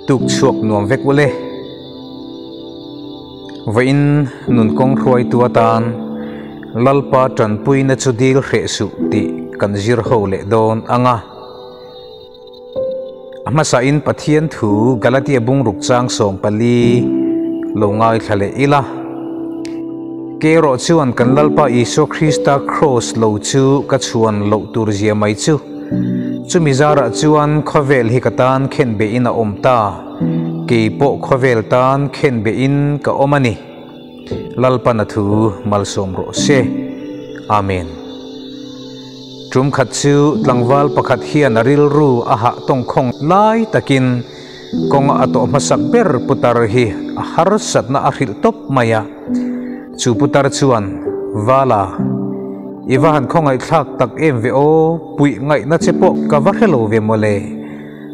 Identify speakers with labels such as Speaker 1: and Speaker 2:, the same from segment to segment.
Speaker 1: Tuk chhuak nuam vek ule. Vawiin nun kawng hruaitu atan Lalpa tanpuina chu dil hreh suh tih kan zir ho leh dawn ang a. A hmasain Pathian thu Galatia bungruk chang 14 lo ngaithla leh ila. Ke erawh chuan kan Lalpa Isua Krista Kraws lo chu ka chhuan loh tur zia mai chu. Chumi zarah chuan khawvel hi ka tan khenbehin a awm ta, kei pawh khawvel tan khenbehin ka awm a ni. Lalpan a thu malsawm rawh se. Amen. Tum khat chu tlangval pakhat hian a rilru a hah tawngkhawng lai takin kawnga a tawh hmasak ber putar hi a harsatna a hrilh tawp mai a. Chu putar chuan, Vala, i va han khawngaihthlak tak em ve aw, puih ngaihna che pawh ka va hre lo ve mawle.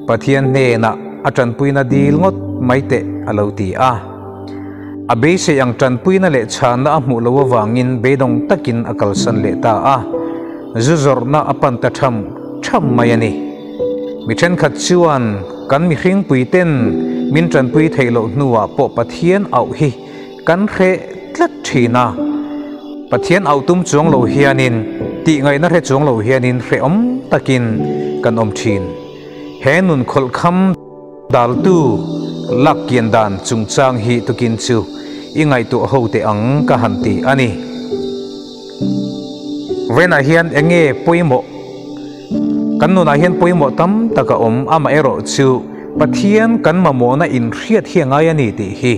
Speaker 1: Pathian hnenah a tanpuina dil ngawt mai teh a lo ti a. A beisei ang tanpuina leh chhanna a hmuh loh avangin beidawng takin a kalsan leh ta a, zu zawrhna a pan ta tham tham mai a ni. Mi thenkhat chuan kan mihringpui ten min tanpui theih loh hnuah pawh Pathian auh hi kan hreh tlat thin a. Pathian auh tum chuang lo hianin, tih ngaihna hre chuang lo hianin hrehawm takin kan awm thin. He nun khawlhkham. Daltu lak kian dan chungchang hi tukin chu i ngaihtuah ho teh ang ka han ti a ni. Vawiinah hian eng nge pawimawh? Kan nunah hian pawimawh tam tak a awm, amaherawh chu Pathian kan mamawhna inhriat hi a ngai a ni tih hi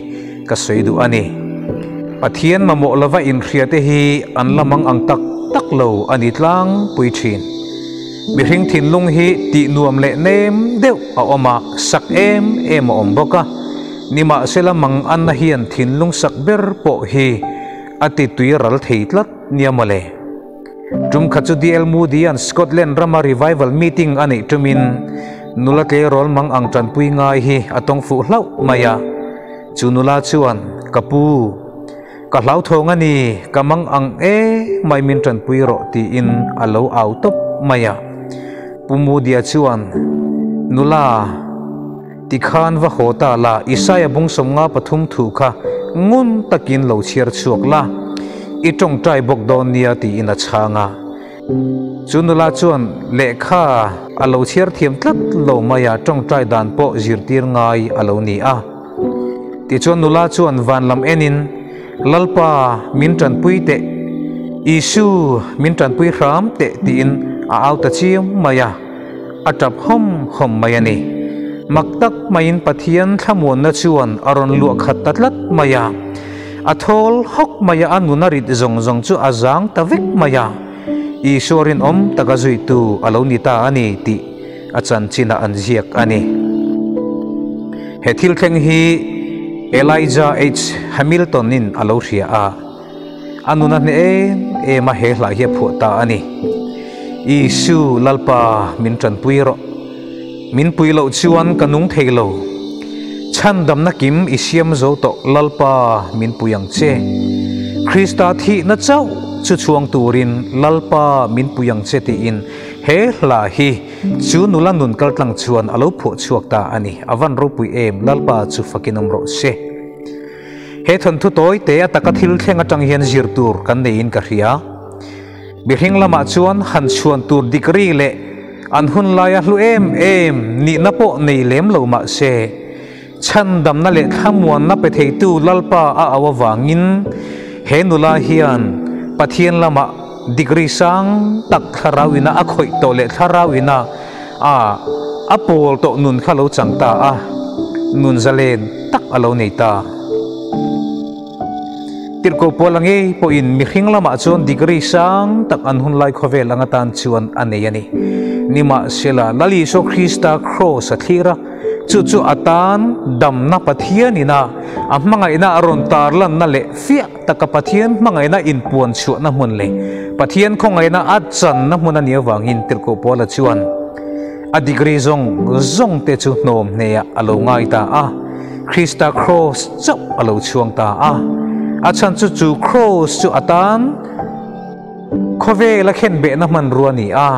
Speaker 1: ka sawi duh a ni. Pathian mamawh lova inhriate hi an la mang ang tak tak lo a ni tlangpui thin. Mihring thinlung hi tih nuam leh nem deuh a awm a, sak em em a awm bawk a. Nimahsela mang anna hian thinlung sak ber pawh hi a ti tui ral thei tlat nia mawle. Tum khat chu DL Moody-a'n Scotland rama revival meeting a neih tumin nula tleirawl mang ang tanpui ngai hi a tawng fuh hlauh mai a. Chu nula chuan, Ka pu. Ka hlauthawng a ni, ka mang ang e mai min tanpui rawh tiin a lo au tawp mai a. Pu Mudia chuan, Nula, tikhan va haw ta la, Isaia bung 53 thu kha ngun takin lo chhiar chhuak la, i tawngtai bawk dawn nia tiin a chhang a. Chu nula chuan lehkha a lo chhiar thiam tlat lo mai a, tawngtai dan pawh zirtir ngai a lo ni a. Tichuan nula chuan van lam enin, Lalpa, min tanpui teh, Isu, min tanpui hram teh tiin a au ta chiam mai a, a tap hawm hawm mai a ni. Mak tak maiin Pathian thlamuanna chuan a rawn luah khat ta tlat mai a. A thawl hawk mai a, a nuna rit zawng zawng chu a zang ta vek mai a. Isua rinawm taka zuitu a lo ni ta a ni tih a chanchinah an ziak a ni. He thil thleng hi Elijah H. Hamilton-in a lo hria a, a nuna hneh em em a he hla hi a phuah ta a ni. Isu Lalpa min tanpui rawh. Min pui loh chuan ka nung thei lo. Chhandamna kim i siam zo tawh Lalpa min pui ang che. Krista thihna chauh chu chhuang turin Lalpa min pui ang che tiin He hla hi chu nula nun kaltlang chuan a lo phuah chhuak ta a ni. A van ropui em, Lalpa chu fakin awm rawh se. He thawnthu tawi te a taka thil thleng atang hian zir tur kan neiin ka hria. Mihring lamah chuan han chhuan tur degree leh an hun laia hlu em em nihna pawh nei lem lo mah se, chhandamna leh thlamuanna pe theitu Lalpa a au avangin he nula hian Pathian lamah degree sang tak thlarauina a khawih tawh leh thlarauina a a pawl tawh nun kha lo chang ta a, nun zalen tak a lo nei ta. Tirhkoh pawl a ngei pawhin mihring lamah chuan degree sang tak an hunlai khawvel ang atan chuan a nei a ni. Nimahsela, Lal Isua Krista kraws a thlir a, Chu chu a tan damna Pathianina a hmangaihna a rawn tarlanna leh fiah taka Pathian hmangaihna inpuan chhuahna hmun leh Pathian khawngaihna a channa hmun a nih avangin Tirhkoh Paula chuan a degree zawng zawng te chu hnawm hneah a lo ngai ta a, Krista kraws chauh a lo chhuang ta a. A chhan chu chu kraws chu a tan khawvela khenbehna hmanrua a ni a.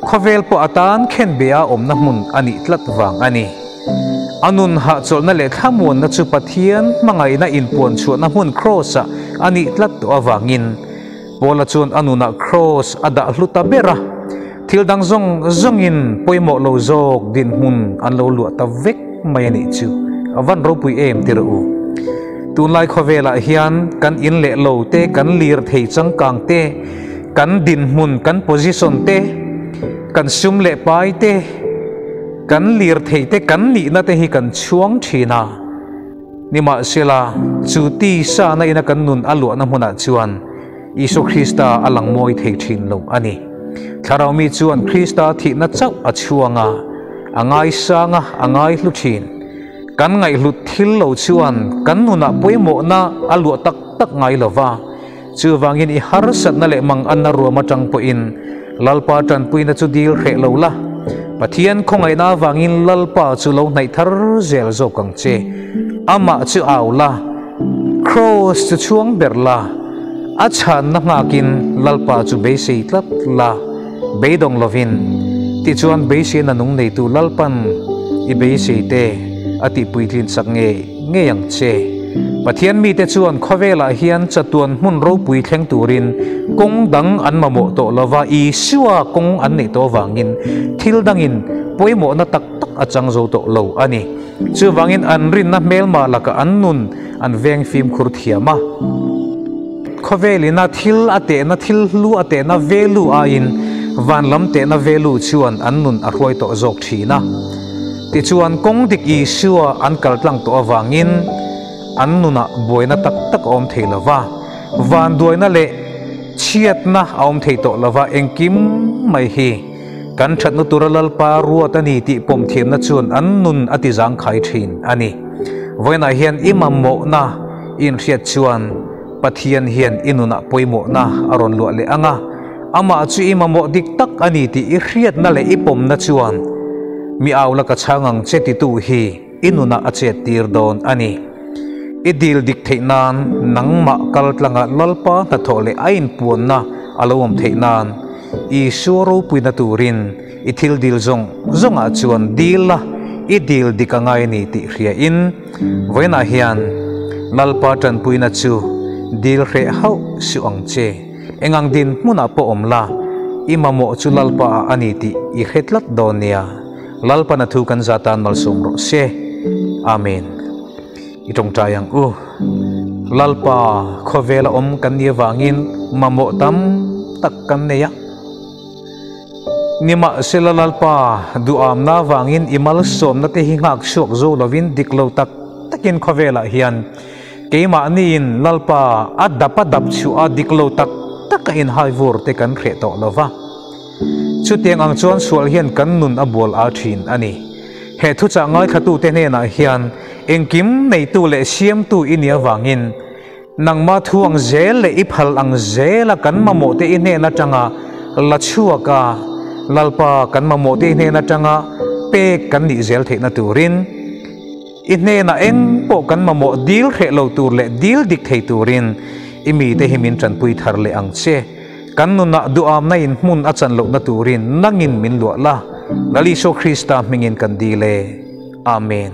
Speaker 1: Khawvel pawh atan khenbe a awmna hmun a nih tlat vang a ni. A nun hahchawlhna leh thlamuanna chu Pathian hmangaihna inpuan chhuahna hmun Kraws-ah a nih tlat tawh avangin Paula chuan a nunah Kraws a dah hlu ta ber a, thil dang zawng zawngin pawimawh lo zawk dinhmun an lo luah ta vek mai a nih chu. A van ropui em ti rawh u. Tunlai khawvelah hian kan in leh lo te, kan lirthei changkang te, kan dinhmun, kan position te, kan sum leh pai te, kan lirthei te, kan nihna te hi kan chhuang thin a. Nimahsela, chu tisa na ina kan nun a luahna hmunah chuan Isua Krista a lang mawi thei thin lo a ni. Thlarau mi chuan Krista thihna chauh a chhuang a, a ngaisang a, a ngaihlu thin. Kan ngaihhlut thil lo chuan kan nunah pawimawhna a luah tak tak ngai lo va, chuvangin i harsatna leh manganna ruam atang pawhin Lalpa tanpuina chu dil hreh lo la, Pathian khawngaihna avangin Lalpa chu lo hnaih thar zel zawk ang che. Amah chu au la, Kraws chu chhuang ber la, a chhanna nghakin Lalpa chu beisei tlat la, beidawng lovin, tichuan beiseina nung neitu Lalpan i beisei te a tihpuitlin sak ngei ngei ang che. Pathian mite chuan khawvelah hian chatuan hmun ropui thleng turin kawng dang an mamawh tawh lova, Isua kawng an neih tawh avangin thil dangin pawimawhna tak tak a chang zo tawh lo a ni. Chuvangin an rinna hmelma lakah an nun an veng fimkhur thiam a. Khawvelina thil a tehna thil hlu a tehna velu aiin van lam tehna velu chuan an nun a hruai tawh zawk thin a. Tichuan kawng dik Isua an kal tlang tawh avangin an nunah buaina tak tak a awm thei lo va, vanduaina leh chhiatna a awm thei tawh lo va, engkim mai hi kan thatna tura Lalpa ruat a ni tih pawm thiamna chuan an nun a ti zangkhai thin a ni. Vawiinah hian i mamawhna i inhriat chuan Pathian hian i nunah pawimawhna a rawn luah leh ang a, amah chu i mamawh dik tak a ni tih i hriatna leh i pawmna chuan mi au la ka chhang ang che titu hi i nunah a chet tir dawn a ni. I dil dik theih nan nangmah kal tlanga Lalpa hnathawh leh a inpuanna a lo awm theih nan Isua ropuina turin i thil dil zawng zawngah chuan dil la i dil dik a ngai a ni tih hriain Vawiinah hian Lalpa tanpuina chu dil hreh hauh suh ang che. Engang din hmunah pawh awm la, i mamawh chu Lalpa ah a ni tih i hre tlat dawn nia. Lalpan a thu kan za tan malsawm rawh se. Amen. I tawngtai ang u. Lalpa khawvela awm kan nih avangin mamawh tam tak kan nei a. Nimahsela Lalpa duhamna avangin i malsawmna te hi nghak chhuak zo lovin dik lo tak takin khawvelah hian keimahniin Lalpa a dap a dap chhuah a dik lo tak taka inhaivur te kan hreh tawh lo va. Chutiang ang chuan sual hian kan nun a bual al thin a ni. He thuchah ngaithlatute hnenah hian engkim neitu leh siamtu i nih avangin Nangmah thu ang zel leh i phal ang zela kan mamawhte i hnen atanga la chhuak a, Lalpa kan mamawhte i hnen atanga pek kan nih zel theihna turin, i hnenah eng pawh kan mamawh dil hreh lo tur leh dil dik thei turin i mite hi min tanpui thar leh ang che. Kan nunah duhamna in hmun a chan lohna turin nangin min luah la, Lal Isua Krista hmingin kan dil e. Amen.